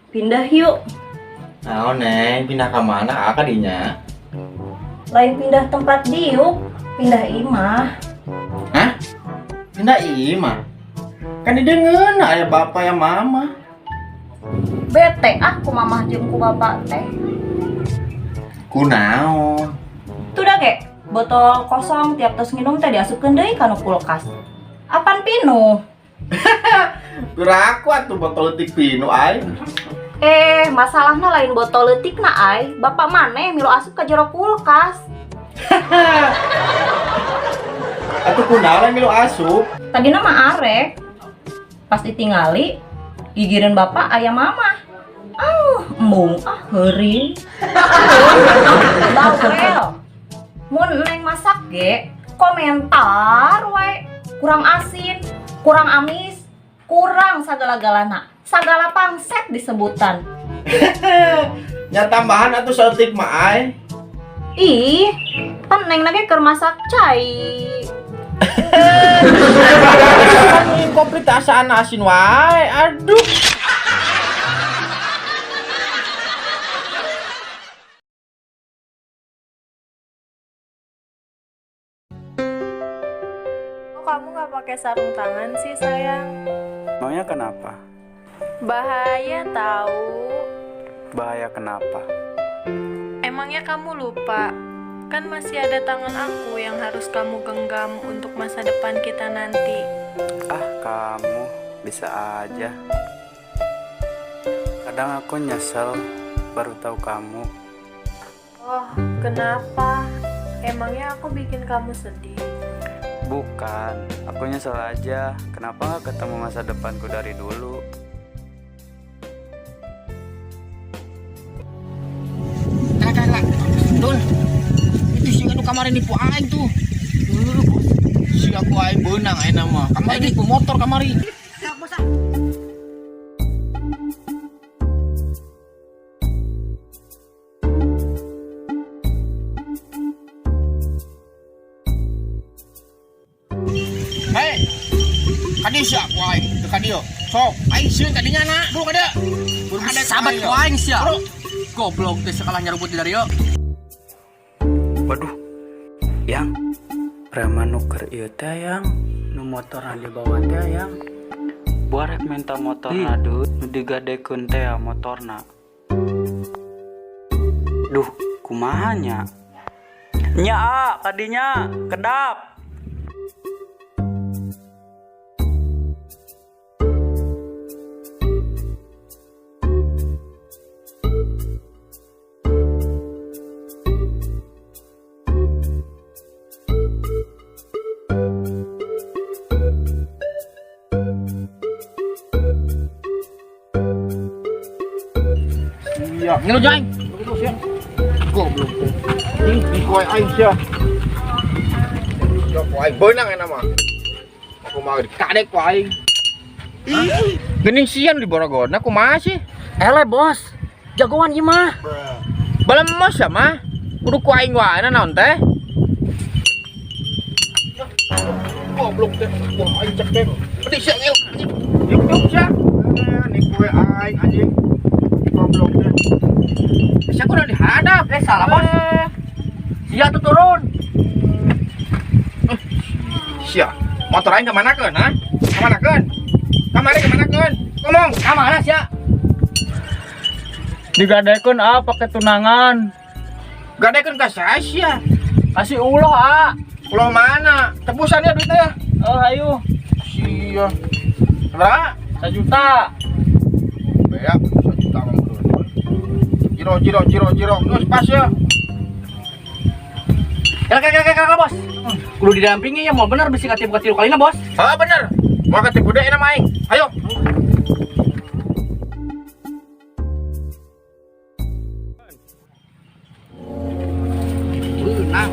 Pindah yuk. Naon, Neng, pindah ke mana ah kadinya? Lain pindah tempat diuk, pindah imah. Hah? Pindah imah? Kan di deungeun aya bapak ya mama. Bete ah ku mamah jeung ku bapak teh. Kunaon? Tuh dah ge, botol kosong tiap tos nginum teh diasupkeun deui kana kulkas. Apan pinuh? Piraku atuh botol leutik pinuh ai. Eh, masalahna lain botol leutik na ai, bapak maneh milu asup ka jero kulkas. Atuh kunaon milu asup? Tadina mah arek. Pas ditingali, gigireun bapak aya mama. Ah, embung ah heuring. Bawel. Mun neng masak ge, komentar wae. Kurang asin, kurang amis, kurang sagala-galana. Sagala pangset disebutan. Nya tambahan atuh saeutik mah ai. Ih, pan neng lagi keur masak cai. Kan kopi teh asaan asin wae. Aduh. Kok kamu nggak pakai sarung tangan sih, sayang? Maunya kenapa? Bahaya tahu. Bahaya kenapa? Emangnya kamu lupa? Kan masih ada tangan aku yang harus kamu genggam untuk masa depan kita nanti. Ah, kamu bisa aja. Kadang aku nyesel baru tahu kamu. Oh, kenapa? Emangnya aku bikin kamu sedih? Bukan, aku nyesel aja. Kenapa gak ketemu masa depanku dari dulu? Kak, Dul. Itu sih anu kemarin nipu aing tuh. Si aku aing beunang aing mah. Kamari nipu motor kamari. Hei, kadi sia aku aing, teu ka dieu. Sok, aing sieun kadinya na, buru kada. Buru kada Sahabat ku aing sia. Bro. Goblok teh sakalah nyarubut di dario. Waduh, yang preman nuker ieu teh yang nu motorna dibawa teh yang buarek minta motorna duh nu digadekeun teh ya motorna. Duh, kumaha nya? Nya ah, kadinya kedap. Iya, ngilu aing. Ngilu sia. Goblok teh. Ih, nipu aing sia. Sia ku aing beunang aing mah. Aku mah dikadek ku aing. Ih, geuning sian di Borogona kumaha sih? Ele bos, jagoan ieu mah. Balemos ya mah. Kudu ku aing wae naon teh? Goblok teh. Wah, aing cek teh. Pedih sia ngilu. Yuk yuk sia. Nipu aing anjing. Goblok teh. Sia kudu dihadap. Eh salah bos. Sia tuh turun. Sia, motor aing kemana keun, ha? Kemana keun? Kamari kemana keun? Ngomong. Ka mana sia? Digadekeun ah pakai tunangan. Gadekeun ka saha sia? Kasih uloh ah. Uloh mana? Tebusan ya duitnya ya. Oh, ayo. Sia. Berapa? 1 juta. Beak, 1 juta mah bener. Jiro jiro jiro jiro. Geus pas ya. Kela kela kela kela bos. Kudu didampingi ya mau bener bisi katipu katilu kalina bos. Ah bener. Mau ketipu deh nama aing. Ayo. Beunang.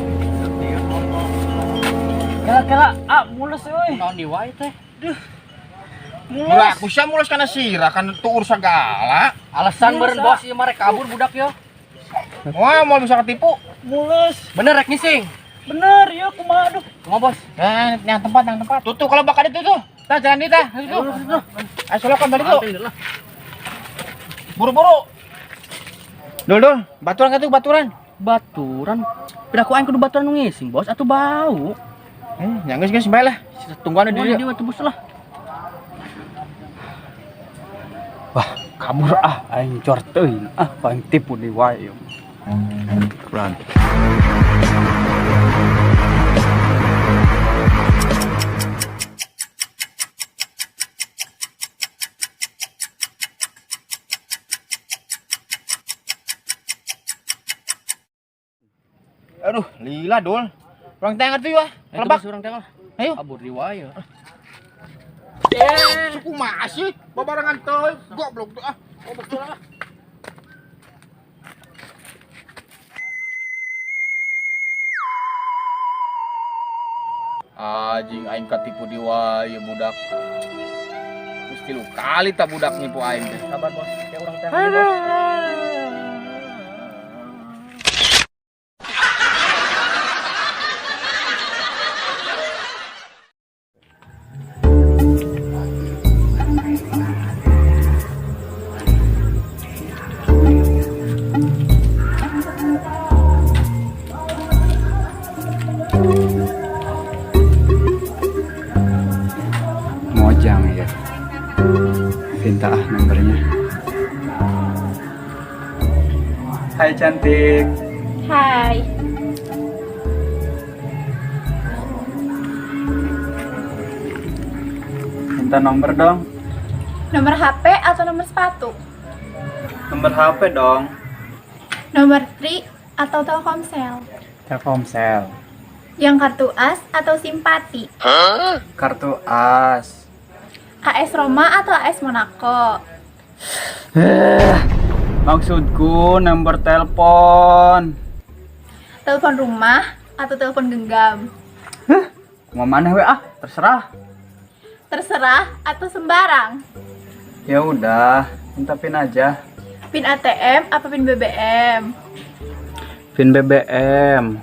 Kela kela ah mules euy. Naon di wae teh? Murah, aku sia mulus kana sirah kan tuur segala. Alasan meureun bos ieu mah rek kabur budak yo. Wah, mau bisa ketipu. Mules. Bener rek ngising. Bener ya kumaha aduh. Kumaha bos? Nah, yang tempat, yang tempat. Tutup kalau bakal itu tuh. Tah jalan di tah, itu. Ayo solokan tadi tuh. Buru-buru. Dul, dul, baturan ka tuh, baturan. Baturan. Piraku aing kudu baturan nu ngising, Bos, atuh bau. Ya geus geus bae lah. Tungguan di Tungguan dieu. di dieu bos lah. Wah, kabur ah aing cor teuing ah paling tipu di wae. Run. Aduh, lila dul. Urang tengah tuh ya. Ayo Lebak. bos urang teh lah. Ayo. Kabur di wae. Suku masih babarengan teuing. Goblok tuh ah. Goblok tuh ah. Anjing aing katipu di wae budak. Geus tilu kali tak budak nipu aing teh. Sabar, Bos. Ya urang teh. Bos. Mojang ya. Minta ah nomornya. Hai cantik. Hai. Minta nomor dong. Nomor HP atau nomor sepatu? Nomor HP dong. Nomor Tri atau Telkomsel? Telkomsel. Yang kartu AS atau Simpati? Kartu AS. AS Roma atau AS Monaco? Maksudku nomor telepon. Telepon rumah atau telepon genggam? Mau mana we ah? Terserah. Terserah atau sembarang? Ya udah, minta pin aja. PIN ATM apa PIN BBM? Pin BBM.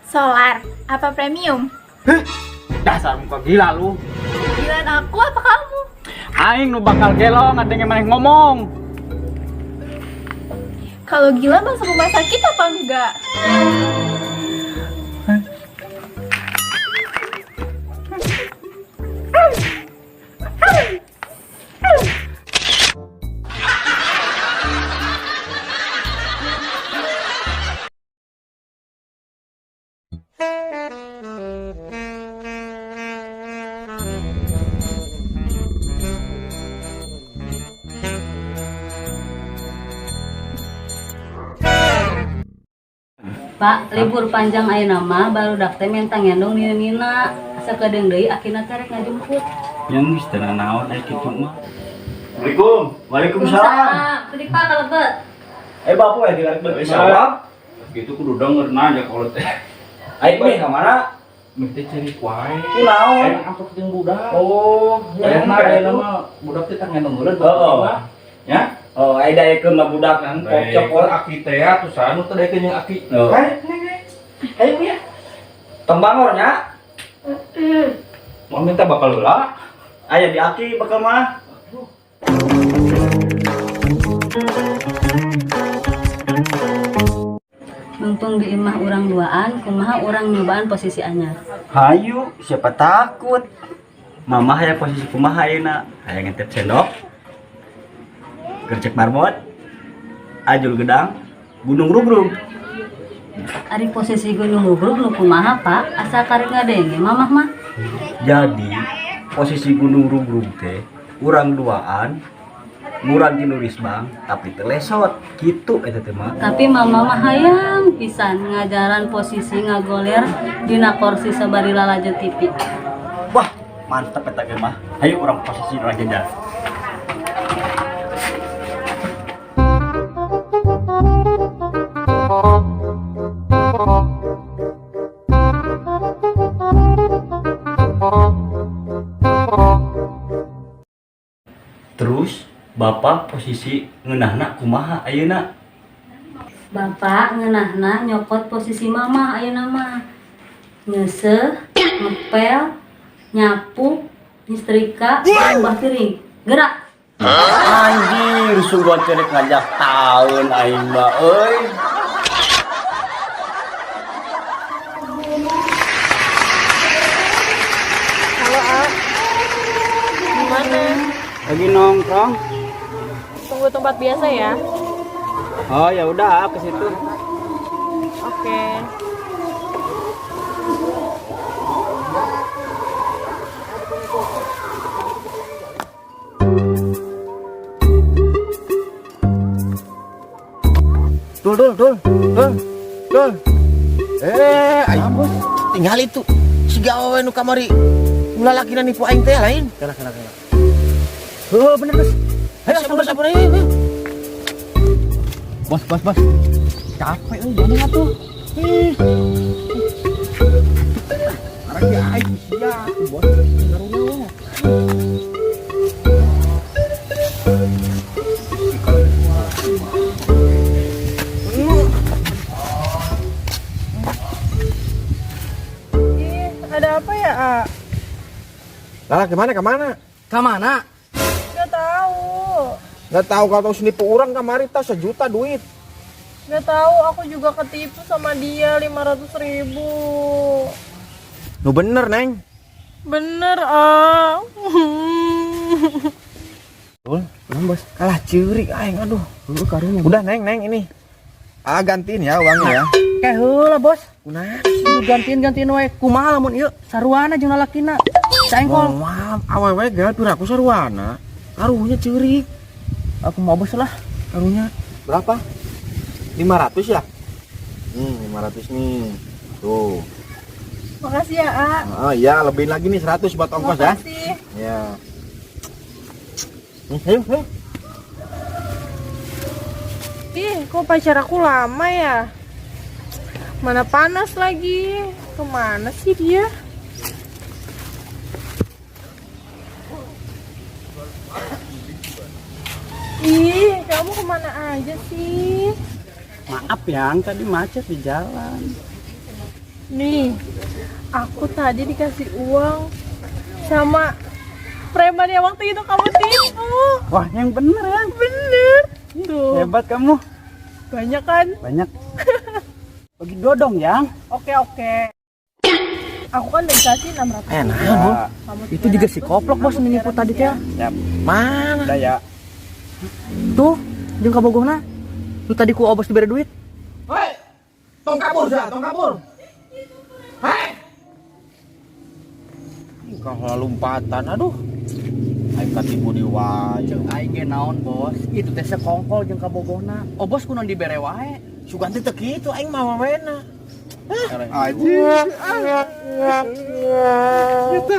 Solar apa premium? Dasar muka gila lu. Gilaan aku apa kamu? Aing nu bakal gelo ngadenge maneh ngomong. Kalau gila masuk rumah sakit apa enggak? Pak, libur panjang ayeuna mah barudak teh menta ngendong nina-nina. Sakedeung deui akina teh rek ngajemput. Yang geus teu naon aya kitu mah. Assalamualaikum. Waalaikumsalam. Tadi Pak kalebet. Eh bapak ya dilarek Salam. Gitu kudu denger nanya kalau teh. Aing mah ka mana? Meh teh cari wae. Kunaon? Aing amplop jeung budak. Oh, Aya ya mah mah aya mah budak teh tah ngendong heula Oh. Ya. Oh, aya daekeun mah budak kan Cokor aki teh atuh sanu teh daekeun jeung aki. Oh. Ayo ya. Tembangor nya. Mau minta bakal heula. Aya di aki bakal mah. Mumpung di imah urang duaan, kumaha urang nyobaan posisi anyar. Hayu, siapa takut? Mama hayang posisi kumaha ayeuna? Hayang ngentep sendok. Gercek marbot. Ajul gedang, gunung rugrug. Ari posisi gunung gugrug nu kumaha Pak? Asa karek ngadenge mamah mah. Jadi, posisi gunung rugrug teh urang duaan murag ti nu risbang tapi teu lesot gitu eta teh mah. Tapi mama mah hayang pisan ngajaran posisi ngagoler dina kursi sabari lalajo TV. Wah, mantep eta ge mah. Hayu urang posisi urang jajan. Terus bapak posisi ngeunahna kumaha ayeuna? Bapak ngeunahna nyokot posisi mama ayeuna mah. Ngeuseuh, ngepel, nyapu, nyetrika, ubah piring. Gerak. Anjir, sungguh cerek ngajak tahun aing mah euy. Halo, A. Gimana? Lagi nongkrong. Tunggu tempat biasa ya. Oh, ya udah ke situ. Oke. Dul, dul, dul, dul, dul. Eh, aing bos. Tinggal itu. Si gawe nu kamari. Ulah lalakina nipu aing teh lain. Kela, kela, kela. Heuh, bener, Bos. Ayo, sabar, sabar, ayo, ayo. Bos, bos, bos. Capek euy, jangan atuh. Ih. Arek aing sia, bos. Ngarunya. Ih, ada apa ya, A? Lala kemana kemana? Ka mana? Gak tahu. Gak tahu kalau tahu nipu orang kamari tas sejuta duit. Gak tahu, aku juga ketipu sama dia 500 ribu. Nu bener, Neng. Bener, A. Betul, bos. Kalah ceurik aing aduh. Heeh, karunya. Udah, Neng, Neng ini. Ah, gantiin ya uangnya ya. Kayak heula, Bos. Kunaon? Lu gantiin-gantiin wae. Kumaha lamun ieu saruana jeung lalakina? Saengkol. Moal, awewe ge piraku saruana. Karunya ceurik. Aku mau bos lah. Karunya berapa? 500 ya? 500 nih. Tuh. Makasih ya, A. Ah, iya, lebih lagi nih 100 buat ongkos ya. Makasih. Ya. Nih, ayo, ayo. Ih, kok pacar aku lama ya? Mana panas lagi. Kemana sih dia? Ih, kamu kemana aja sih? Maaf yang tadi macet di jalan. Nih, aku tadi dikasih uang sama preman yang waktu itu kamu tipu. Wah, yang bener ya. Bener. Tuh, Hebat kamu. banyak kan? Banyak. Bagi dua dong, Yang. Oke, oke. Aku kan udah dikasih 600. Eh, nah, Ya. Bu. Kamu Itu juga si koplok bos 300, nipu aku tadi teh. 300 ya. Siap. Mana? Udah ya. Tuh, jeung kabogohna. Lu tadi ku obos diberi duit. Hei, tong kabur sia, tong kabur. Hei. Kalau lompatan, aduh. Aing katipu di wae. Jeung aing ge naon bos, itu teh sekongkol jeung kabogohna. Obos kunaon dibere wae. Sugan teh teu kitu aing mah wawena. Anjing. Kita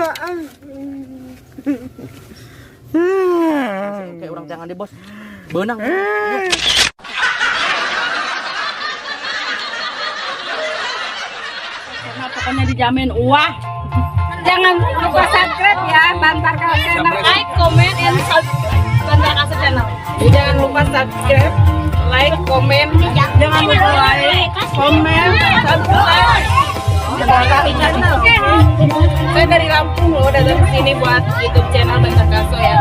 Oke, urang jangan deh bos. Beunang. Karena pokoknya dijamin uang. Jangan lupa subscribe ya, Bantar Kaso Channel. Like, comment, and subscribe Bantar Kaso Channel. Jangan lupa subscribe, like, comment. Jangan lupa like, comment, subscribe. Bantar Kaso Channel. Saya dari Lampung loh, datang ke sini buat YouTube channel Bantar Kaso ya.